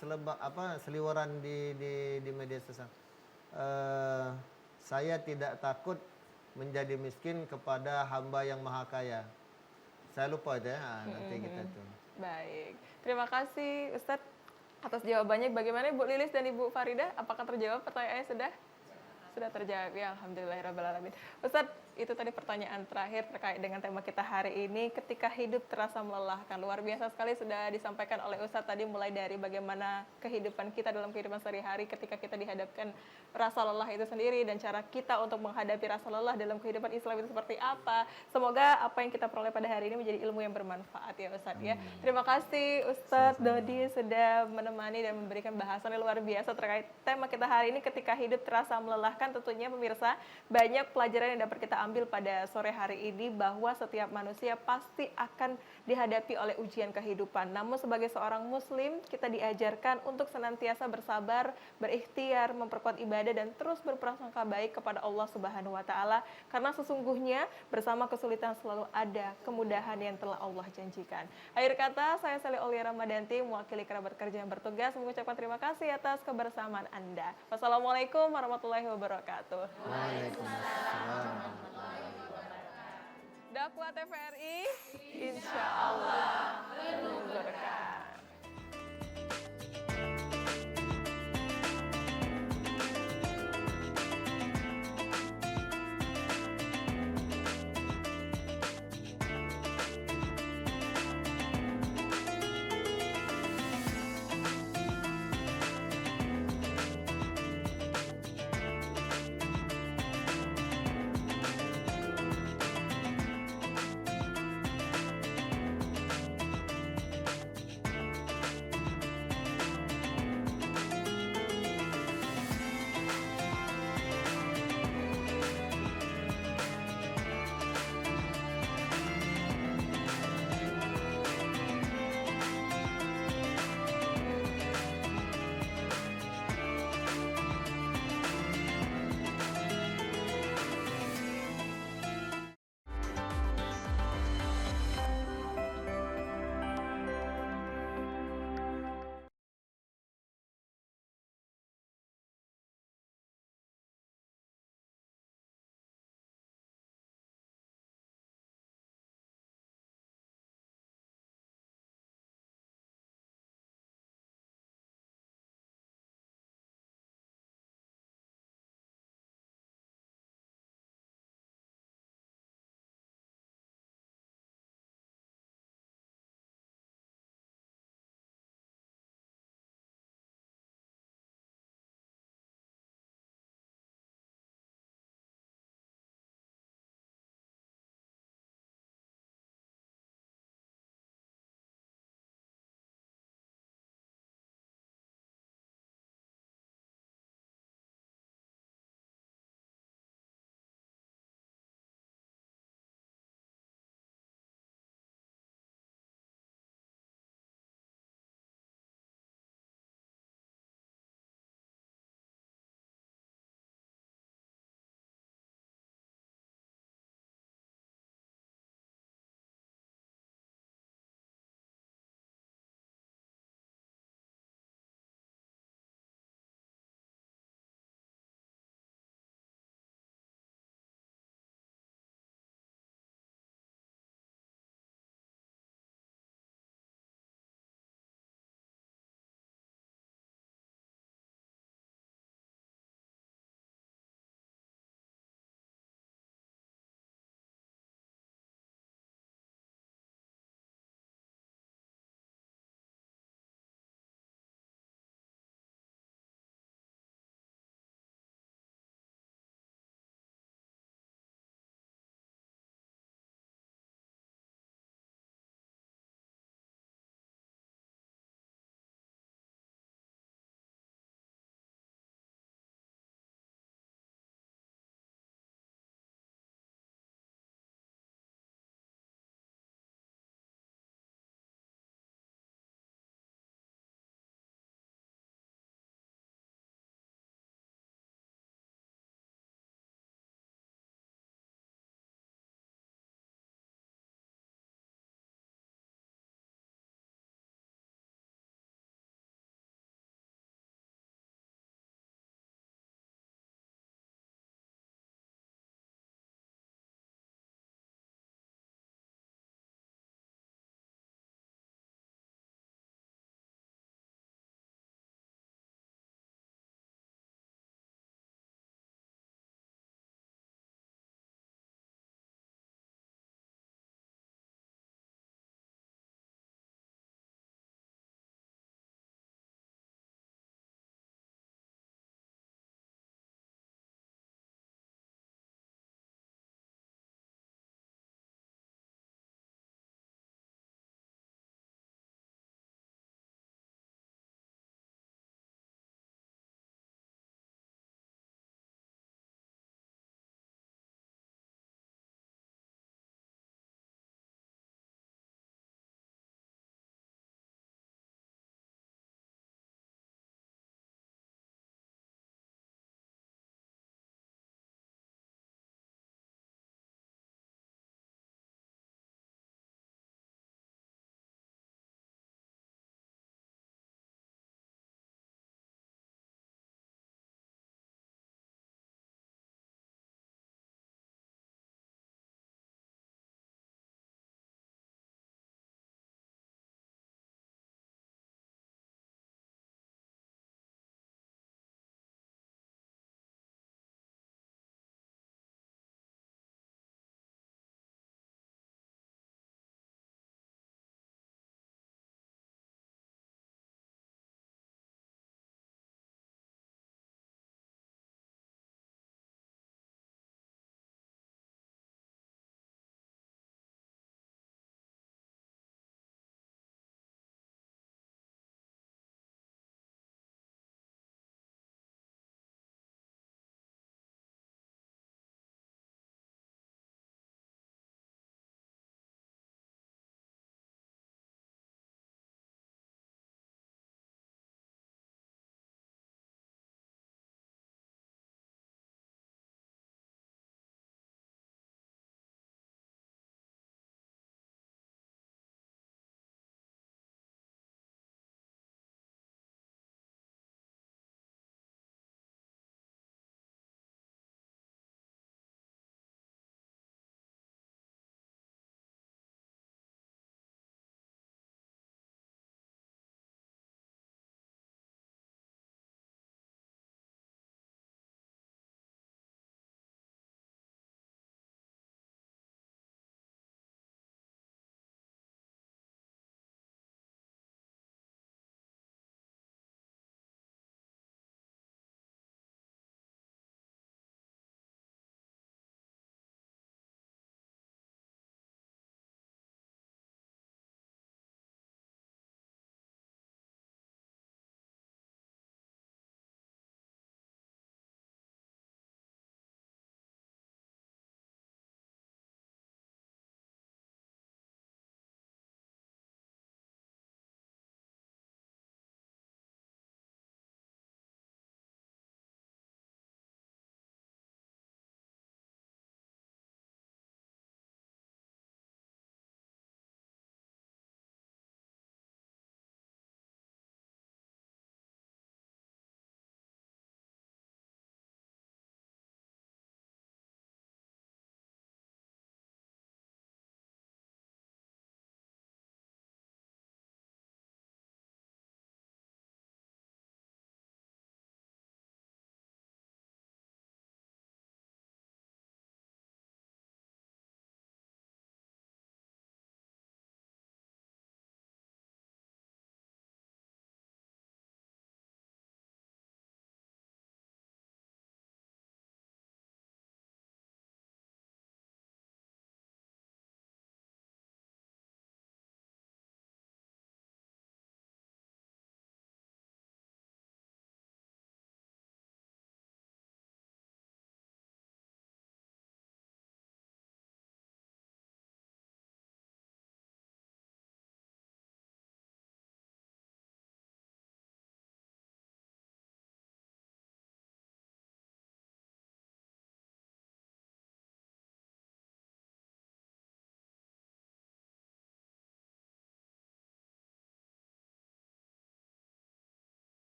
selebak apa seliweran di di di media sosial. Eh, saya tidak takut menjadi miskin kepada hamba yang maha kaya. Saya lupa itu ya, ha, nanti kita tuh. Baik. Terima kasih Ustadz atas jawabannya. Bagaimana Ibu Lilis dan Ibu Farida? Apakah terjawab pertanyaannya sudah? Sudah terjawab ya, alhamdulillahirabbil alamin. Ustadz, itu tadi pertanyaan terakhir terkait dengan tema kita hari ini, ketika hidup terasa melelahkan. Luar biasa sekali sudah disampaikan oleh Ustadz tadi, mulai dari bagaimana kehidupan kita dalam kehidupan sehari-hari ketika kita dihadapkan rasa lelah itu sendiri dan cara kita untuk menghadapi rasa lelah dalam kehidupan Islam itu seperti apa. Semoga apa yang kita peroleh pada hari ini menjadi ilmu yang bermanfaat ya Ustadz ya. Terima kasih Ustadz Dodi sudah menemani dan memberikan bahasan yang luar biasa terkait tema kita hari ini, ketika hidup terasa melelahkan. Tentunya pemirsa, banyak pelajaran yang dapat kita ambil pada sore hari ini, bahwa setiap manusia pasti akan dihadapi oleh ujian kehidupan. Namun sebagai seorang muslim, kita diajarkan untuk senantiasa bersabar, berikhtiar, memperkuat ibadah dan terus berprasangka baik kepada Allah Subhanahu wa taala, karena sesungguhnya bersama kesulitan selalu ada kemudahan yang telah Allah janjikan. Akhir kata, saya Sally Aulia Ramadanti mewakili kerabat kerja yang bertugas mengucapkan terima kasih atas kebersamaan Anda. Wassalamualaikum warahmatullahi wabarakatuh. Waalaikumsalam. Dakwah T V R I, insya